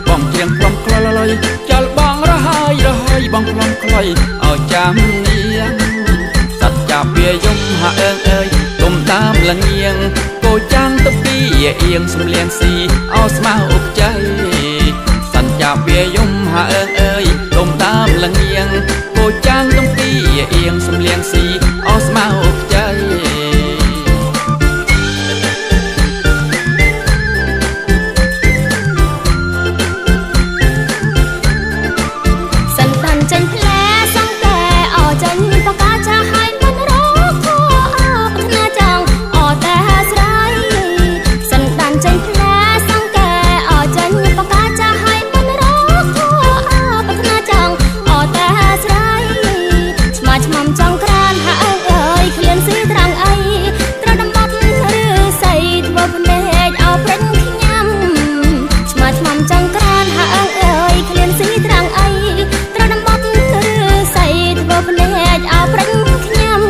បងច្រៀងផ្លុំខ្លលលុយចលបងរហើយរហើយបងផ្លុំខ្លុយឲ្យចាំនាងសត្វចាប់វាយំហាអើងអើយទុំតាមលងៀងគោចាំងទៅពីអៀងសំលៀងស៊ីអោស្មៅឧបចៃសន្ចាវាយំហាអើងអើយទុំតាមលងៀងគោចាំងទៅពីអៀងសំលៀងស៊ីអោស្មៅឧបចៃ សិនតាន់ចេញផ្លែសង្កែអចេញបកាចាឲ្យមិនរកធัวអប្រាថ្នាចង់អតែស្រ័យសិនតាន់ចេញផ្លែសង្កែអចេញបកាចាឲ្យមិនរកធัวអប្រាថ្នាចង់អតែស្រ័យឆ្មាឆ្មាំចង់ក្រានហាអើអើយក្លៀនស៊ីត្រាំងអីត្រូវដំបត់ឬស័យធ្វើភ្នែកអោព្រិញខ្ញាំឆ្មាឆ្មាំចង់ក្រានហាអើអើយក្លៀនស៊ីត្រាំងអីត្រូវដំបត់ឬស័យធ្វើភ្នែកអោព្រិញខ្ញាំ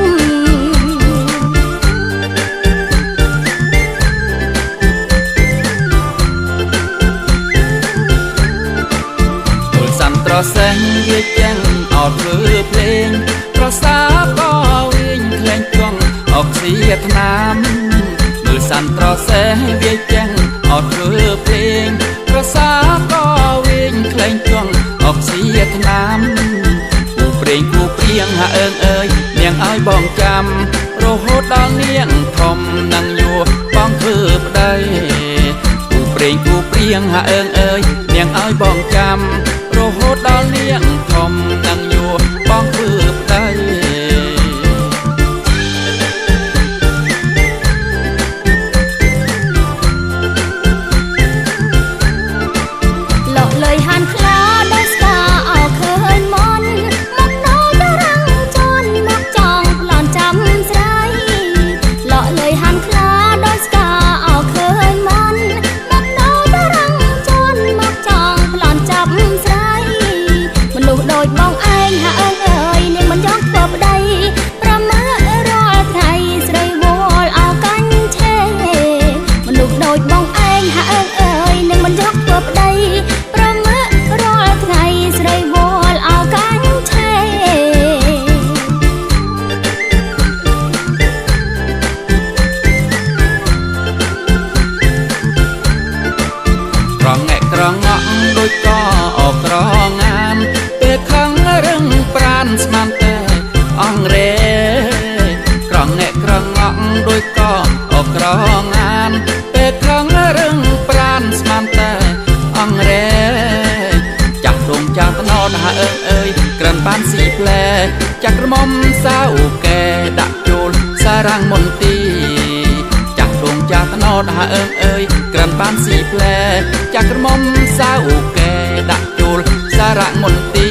ទល់សំត្រសេះវាចឹងអត់ធ្វើភ្លេងប្រសាក៏វិញក្លែងចង់អុកស៊ីថ្នាំមើលសន្ត្រសេះវាចឹងអត់ធ្វើភ្លេងប្រសាក៏វិញក្លែងចង់អុកស៊ីថ្នាំគូព្រេងគូព្រៀងហាអើងអើយនាងឲ្យបងចាំរហូតដល់នាងធំនឹងយួបងធ្វើប្តីគូព្រេងគូព្រៀងហាអើងអើយនាងឲ្យបងចាំរហូតដល់នាងធំនឹងយួបងធ្វើប្តី លក់លើយហានខ្លាដោយស្កាអោឃើញមន់មកណោតរាំងជន់មកចង់ប្លន់ចាំស្រីលក់លើយហានខ្លាដោយស្កាអោឃើញមន់មកណោតរាំងជន់មកចង់ប្លន់ចាំស្រីមនុស្សដូចបងឯងហាអើអើយនាងមិនយកធ្វើប្តីប្រមារាល់ថ្ងៃស្រីវល់អោកាញ់ឆេមនុស្សដូចបងឯងហាអើអើយនាងមិនយកធ្វើប្តីប្រមារាល់ថ្ងៃស្រីវល់អោកាញ់ឆេ ក្រងែកក្រងក់ដូចកអក្រងានពេលខឹងរឹងប្រានស្មានតែអង្រេក្រងែកក្រងក់ដូចកអក្រងានពេលខឹងរឹងប្រានស្មានតែអង្រេចាស់ដងចាស់ត្នោតហាអើអើយក្រិនបានស៊ីផ្លែចាក់ក្រមុំសាអូកែដាក់ចូលសារ៉ាំងមន្ទីចាស់ដងចាស់ត្នោតហាអើអើយក្រិនបានស៊ីផ្លែចាក់ក្រមុំសាអូកែដាក់ចូលសារៈមន្ទី